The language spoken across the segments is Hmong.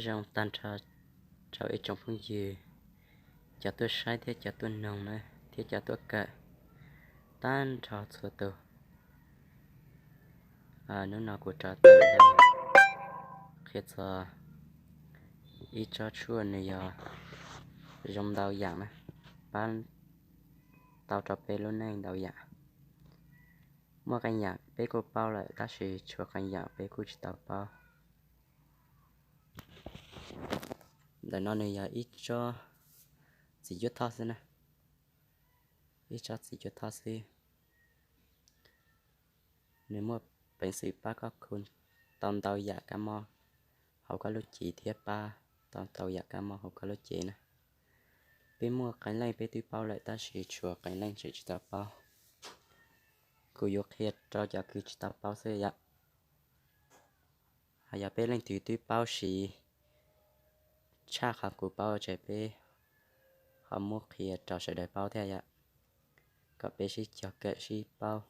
Zoo tag nrho rau ib tsoom phooj ywg, cov tuaj saib thiab cov tuaj noog na, thiab cov tuaj kawm tag nrho txhua tus. Hnub no kuv rov tawm los qhia txog ib tsob tshuaj nws yog zoo ntau yam na, pab tau rau peb lub neej ntau yam. Muaj qee yam peb kuj paub lawm tab sis tshuav qee yam peb kuj tsis tau paub. Ntawm no nws yog ib tsob txiv cuab thoj xwb na, ib tsob txiv cuab thoj xwb. Nws muaj peev xwm pab koj khu tau ntau yam kab mob hauv koj lub cev thiab pab tau ntau yam kab mob hauv koj lub cev na. Peb muaj qee leej peb twb paub lawm tab sis tshuav qee leej tseem tsis tau paub. Kuv yuav qhia rau cov kws tsis tau paub xwb yom. Ho yog peb leej twg twb paub siv tshaj qhov kuv paub ces peb ho muab qhia rau sawv daws paub thiab yom, kom peb sib cog kawm sib paub,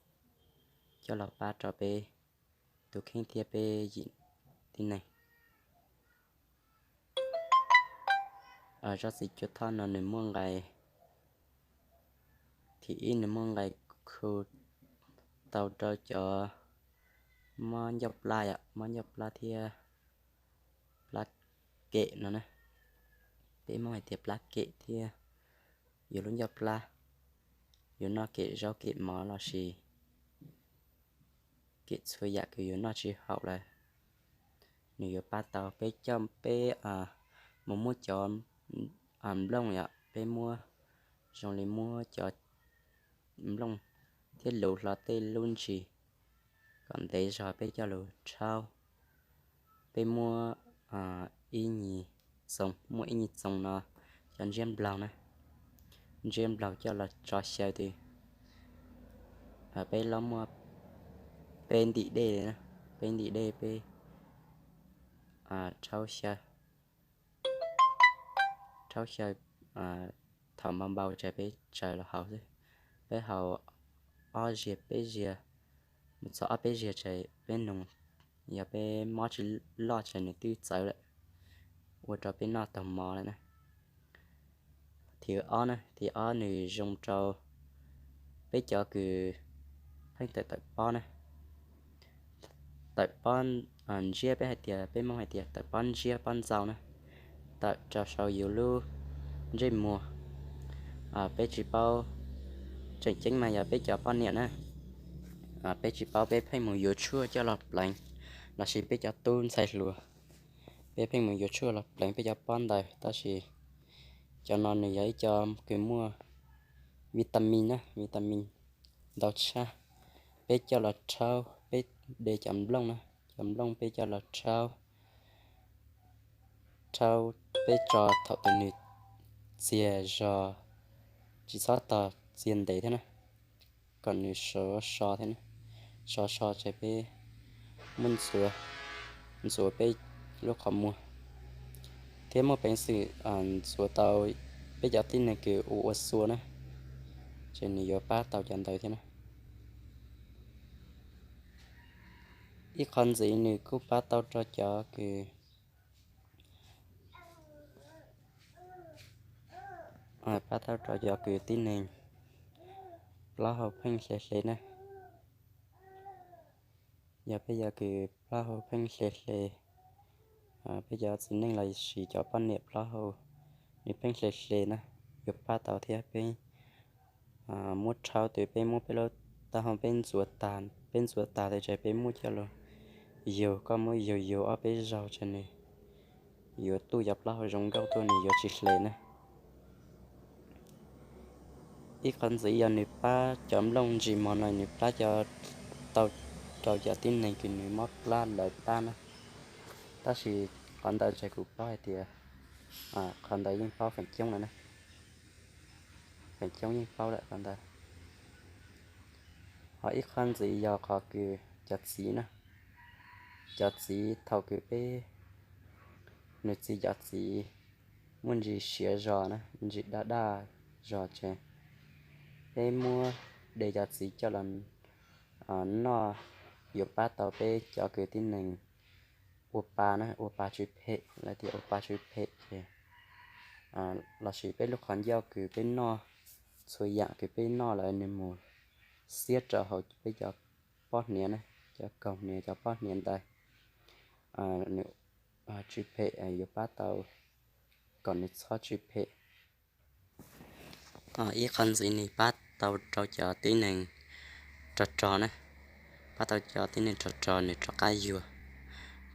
coj los pab rau peb tus kheej thiab peb yim tib neeg. Tsob txiv cuab thoj no nws muaj nqai, thib ib nws muaj nqai khu tau rau cov mob ncauj plab yom, mob ncauj plab thiab plab kem no na. Peb Hmoob hais tias plab kem thiab yus lub ncauj plab, yus noj kem zaub kem mov los sis kem txhua yam kws yus noj tsis haum lawm, nws yuav pab tau. Peb coj peb mus muab cov nplooj yom, peb muab zoo li muab cov nplooj thiab luv hlo tej lub ntsis kom ntev zog, peb coj lug rhaub. Peb muab ib nyuag txoos, muab ib nyuag txoos no cov ntsiab nplaug na, ntsiab nplaug coj los tso xyaw twg, peb los muab peb ntim dej, peb ntim dej peb rhaub xyaw, rhaub xyaw thaum npau npau ces peb tsaws los haus xwb. Peb haus ob ziag peb ziag, mus txog ob peb ziag ces peb noog, yog peb mob tsis loj ces nws twb txawv lawm, ua rau peb noj taug mov lawm na. Thib ob na, thib ob nws zoo rau peb cov kws pheej tawm tawm pob na. Tawm pob ntsiab, peb hais tias, peb Hmoob hais tias tawm pob ntsiab pob ntxau na, tawm rau saum yus lub ntsej muag. Peb tsis paub, tseem ceeb mas yog peb cov poj niam na, peb tsis paub peb pheej mus yuav tshuaj coj los pleev, los sis peb cov tub ntxhais hluas, peb pheej mus yuav tshuaj los pleev peb cov pob ntawd, tab sis cov no nws yog ib co kws muaj vitamin na, vitamin ntau tshaj. Peb coj los rhaub, peb de cov nplooj na, cov nplooj peb coj los rhaub, rhaub peb tso thaum twg nws txias zog, tsis txhob tos txias ntev thiab na, kom nws sov so thiab na, sov so ces peb muab ntxuav, ntxuav peb lub qhov muag, thiab muaj peev xwm ntxuav tau peb cov tib neeg kws ua ua xua na, ces nws yuav pab tau cov ntawd thiab na. Ib qho ntxiv nws kuj pab tau rau cov kws, pab tau rau cov kws tib neeg plaub hau pheej hle hle na. Yog peb cov kws plaub hau pheej hle hle, peb cov txiv neej los sis cov poj niam plaub hau nws pheej hle hle na, yuav pab tau thiab. Peb muab rhaub twg peb muab peb lub taub hau peb ntxuav tag, peb ntxuav tag tas ces peb muab coj los yug, koj muab yug yug ob peb zaug ces nws yuav tuaj cov plaub hau zoo nkauj tuaj, nws yuav tsis hle na. Ib qhov ntxiv yog nws pab cov nplooj ntsis mog no, nws pab cov, tau rau cov tib neeg kws nws mob plab lawv pab na. Tab sis qhov ntawd ces kuv paub hais tias qhov ntawd yeej paub feem coob lawm na, feem coob yeej paub lawm qhov ntawd. Ho ib qhov ntxiv yog qhov kws cov txiv na, cov txiv thaum kws peb, nws txiv cov txiv muaj ntsis siav zog na, ntsis daj daj zog ces peb muab de cov txiv coj los noj, yuav pab tau peb cov kws tib neeg ua pa na, ua pa tsw phem, lawv tias ua pa tsw phem ces lossis peb lub qhov ncauj kws peb noj, txhua yam kws peb noj lawm nws mus xiab rau hauv peb cov pob hniav na, cov kaug hniav, cov pob hniav ntawd, nws tsw phem, yuav pab tau kom nws txhob tsw phem. Ib qho ntxiv nws pab tau rau cov tib neeg rog rog na, pab tau cov tib neeg rog rog nws rov qab yuag,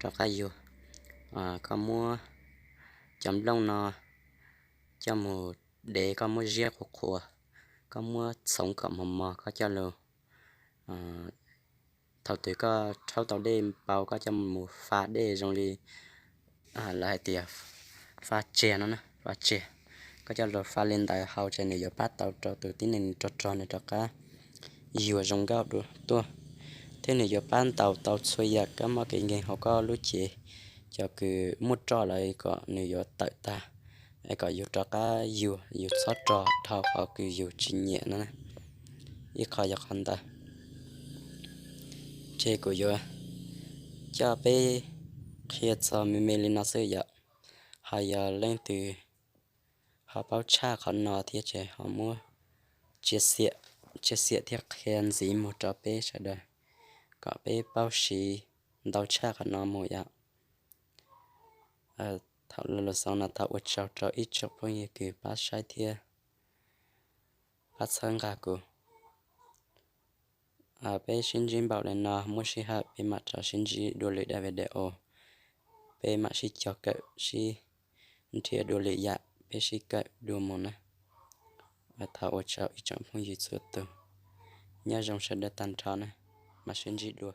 rov qab yuag. Koj muab cov nplooj no coj mus dev, koj muab ziab qhuav qhuav, koj muab txhoov kom mos mos, koj coj lug, thaum twg koj rhaub tau dej npau koj coj mus fa dej zoo li lawv hais tias fa tsiaj no na, fa tsiaj, koj coj lug fa li ntawd haus ces nws yuav pab tau rau tus tib neeg rog rog nws rov qab yuag zoo nkauj dua tuaj, thiab nws yuav pab ntaus tau txhua yam kab mob kev nkeeg hauv koj lub cev, cov kws muaj roj lawm kom nws yuav tawm tag, es kom yus rov qab yuag, yus txhob rog dhau qhov kws yus tsis nyiam no na. Ib qho yog qhov ntawd. Ces kuv yuav coj peb qhia txog me me li no xwb yom. Ho yog leej twg ho paub tshaj qhov no thiab ces ho muab share thiab qhia ntxiv mus rau peb sawv daws kom peb paub siv ntau tshaj qhov no mus yom. Thaum lus xaus no thov ua tsaug rau ib tsoom phooj ywg kws pab saib thiab pab txhawb nqa kuv. Peb sib ntsib npaum li no, muaj sij hawm peb mam rov sib ntsib dua lwm daim video, peb mam sib cog kawm sib nrhiav dua lwm yam peb sib kawm dua mus na. Thov ua tsaug ib tsoom phooj ywg txhua tus, nyob zoo sawv daws tag nrho na, mam sib ntsib dua.